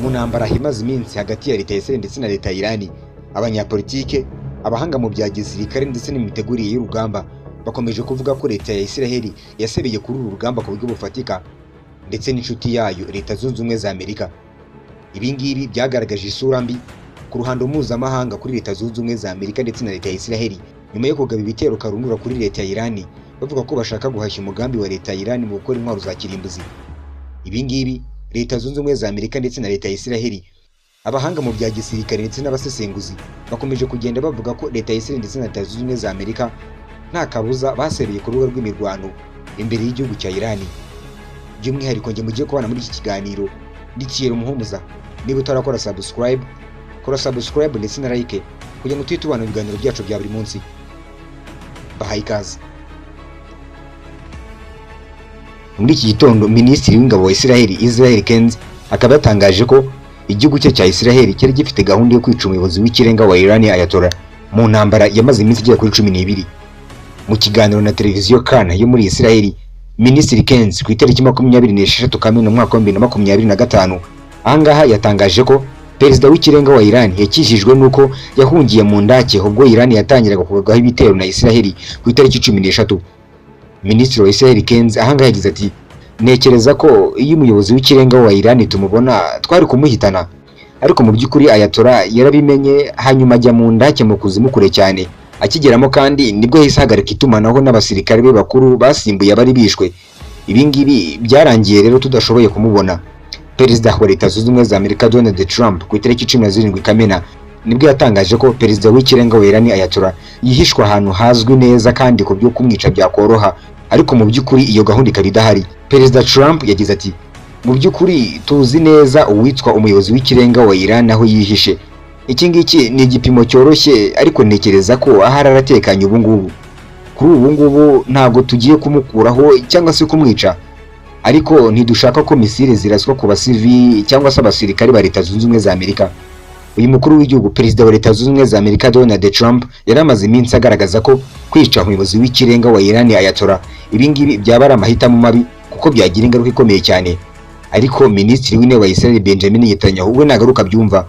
Mu ntambara imaze iminsi hagati ya leta ya Israel ndetse na leta ya Irani, abanyapolitike, abahanga mu bya gisirikare ndetse n'imitegurire y'urugamba bakomeje kuvuga ko leta ya Israel yasebeye kuri uru rugamba ku buryo bufatika, ndetse n'inshuti yayo Leta Zunze Ubumwe za Amerika. Ibi ngibi byagaragaje isura mbi ku ruhando mpuzamahanga kuri Leta Zunze Ubumwe za Amerika ndetse na leta ya Israel, nyuma yo kugaba ibitero karundura kuri leta ya Irani, bavuga ko bashaka guhashya umugambi wa leta ya Irani mu gukora intwaro za kirimbuzi. Ibi ngibi Leta Zunze Ubumwe za Amerika ndetse na leta ya Israel, abahanga mu bya gisirikare ndetse n'abasesenguzi bakomeje kugenda bavuga ko leta ya Israel ndetse na Leta Zunze Ubumwe za Amerika nta kabuza basebeye ku rubuga rw'imirwano imbere y'igihugu cya Irani. By'umwihariko njye mugiye kubana muri iki kiganiro ndi Thierry Muhumuza. Niba utarakora subscribe, kora subscribe ndetse na like kugira ngo tujye tubana mu biganiro byacu bya buri munsi. Bahaye ikaze. Muri iki gitondo, Minisitiri w'Ingabo wa Israel, Israel Katz, akaba yatangaje ko igihugu cye cya Israel cyari gifite gahunda yo kwica umuyobozi w'ikirenga wa Iran, Ayatollah, mu ntambara yamaze iminsi igera kuri 12. Mu kiganiro na televiziyo Kan yo muri Israel, Minisitiri Katz, ku itariki 26 Kamena umwaka wa 2025, ahangaha yatangaje ko perezida w'ikirenga wa Iran yakijijwe n'uko yahungiye mu ndake ubwo Iran yatangiraga kugabwaho ibitero na Israel ku itariki 13. Minisitiri wa Israel Katz ahangaha yagize ati: "Ntekereza ko iyo umuyobozi w'ikirenga wa Iran tumubona twari kumuhitana, ariko mu by'ukuri Ayatollah yarabimenye, hanyuma ajya mu ndake mu kuzimu kure cyane. Akigeramo kandi nibwo yahise ahagarika itumanaho n'abasirikare be bakuru basimbuye abari bishwe. Ibi ngibi byarangiye rero tudashoboye kumubona." Perezida wa Leta Zunze Ubumwe za Amerika Donald Trump, ku itariki 17 Kamena, nibwo yatangaje ko perezida w'ikirenga wa Iran Ayatollah yihishwe ahantu hazwi neza kandi ku byo kumwica byakoroha, ariko mu by'ukuri iyo gahunda ikaba idahari. Perezida Trump yagize ati: "Mu by'ukuri tuzi neza uwitwa umuyobozi w'ikirenga wa Iran aho yihishe. Iki ngiki ni igipimo cyoroshye, ariko ntekereza ko ahari aratekanye ubu ngubu. Kuri ubu ngubu ntabwo tugiye kumukuraho cyangwa se kumwica, ariko ntidushaka ko misile ziraswa ku basivili cyangwa se abasirikare ba Leta Zunze Ubumwe za Amerika." Uyu mukuru w'igihugu, perezida wa Leta Zunze Ubumwe za Amerika Donald Trump, yari amaze iminsi agaragaza ko kwica umuyobozi w'ikirenga wa Iran Ayatollah, ibi ngibi byaba ari amahitamo mabi kuko byagira ingaruka ikomeye cyane. Ariko Minisitiri w'Intebe wa Israel Benjamin Netanyahu we nagaruka byumva,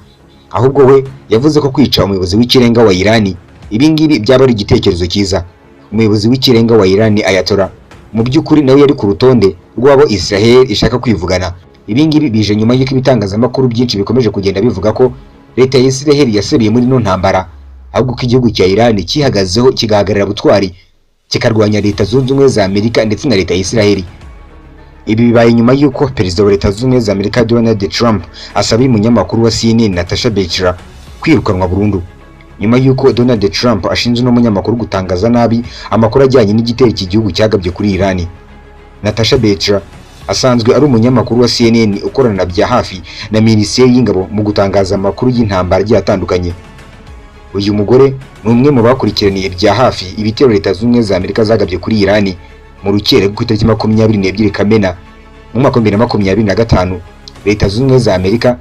ahubwo we yavuze ko kwica umuyobozi w'ikirenga wa Iran, ibi ngibi byaba ari igitekerezo cyiza. Umuyobozi w'ikirenga wa Iran Ayatollah mu by'ukuri nawe yari ku rutonde rw'abo Israel ishaka kwivugana. Ibi ngibi bije nyuma y'uko ibitangazamakuru byinshi bikomeje kugenda bivuga ko leta ya Israel yasebeye muri ino ntambara, ahubwo ko igihugu cya Iran cyihagazeho kigahagarara butwari, kikarwanya Leta Zunze Ubumwe za Amerika ndetse na leta ya Israel. Ibi bibaye nyuma y'uko perezida wa Leta Zunze Ubumwe za Amerika Donald Trump asabiye umunyamakuru wa CNN Natasha Bertrand kwirukanwa burundu, nyuma y'uko Donald Trump ashinze uno munyamakuru gutangaza nabi amakuru ajyanye n'igitero iki gihugu cyagabye kuri Iran. Natasha Bertrand asanzwe ari umunyamakuru wa CNN ukorana bya hafi na Minisiteri y'Ingabo mu gutangaza amakuru y'intambara agiye atandukanye. Uyu mugore ni umwe mu bakurikiraniye bya hafi ibitero Leta Zunze Ubumwe za Amerika zagabye kuri Iran mu rukera ku itariki 22 Kamena mu mwaka wa 2025. Leta Zunze Ubumwe za Amerika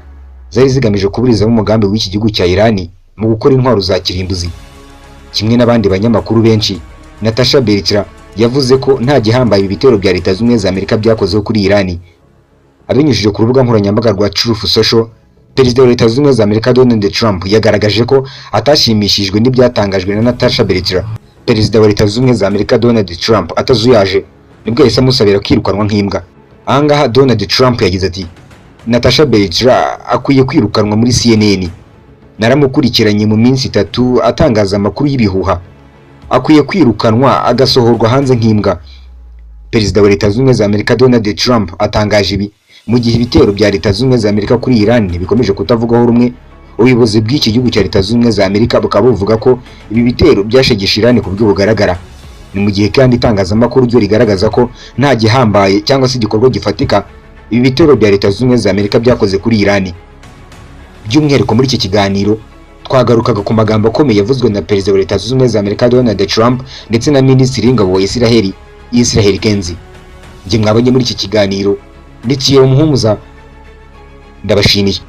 zari zigamije kuburizamo umugambi w'iki gihugu cya Iran mu gukora intwaro za kirimbuzi. Kimwe n'abandi banyamakuru benshi, Natasha Bertrand yavuze ko nta gihambaye ibi bitero bya Leta Zunze Ubumwe za Amerika byakozeho kuri Iran. Abinyujije ku rubuga nkoranyambaga rwa Truth Social, perezida wa Leta Zunze Ubumwe za Amerika Donald Trump yagaragaje ko atashimishijwe n'ibyatangajwe na Natasha Bertrand. Perezida wa Leta Zunze Ubumwe za Amerika Donald Trump atazuyaje nibwo yahise amusabira kwirukanwa nk'imbwa. Ahangaha Donald Trump yagize ati: "Natasha Bertrand akwiye kwirukanwa muri CNN. Naramukurikiranye mu minsi 3 atangaza amakuru y'ibihuha. Akwiye kwirukanwa agasohorwa hanze nk'imbwa." Perezida wa Leta Zunze Ubumwe za Amerika Donald Trump atangaje ibi mu gihe ibitero bya Leta Zunze Ubumwe za Amerika kuri Iran bikomeje kutavugwaho rumwe. Ubuyobozi bw'iki gihugu cya Leta Zunze Ubumwe za Amerika bukaba buvuga ko ibi bitero byashegeshe Iran ku buryo bugaragara. Ni mu gihe kandi itangazamakuru ryo rigaragaza ko nta gihambaye cyangwa se igikorwa gifatika ibi bitero bya Leta Zunze Ubumwe za Amerika byakoze kuri Iran. By'umwihariko muri iki kiganiro twagarukaga ku magambo akomeye yavuzwe na perezida wa Leta Zunze Ubumwe za Amerika Donald Trump ndetse na Minisitiri w'Ingabo wa Israel Israel Katz. Njye mwabonye muri iki kiganiro ndetse iyo Muhumuza, ndabashimiye.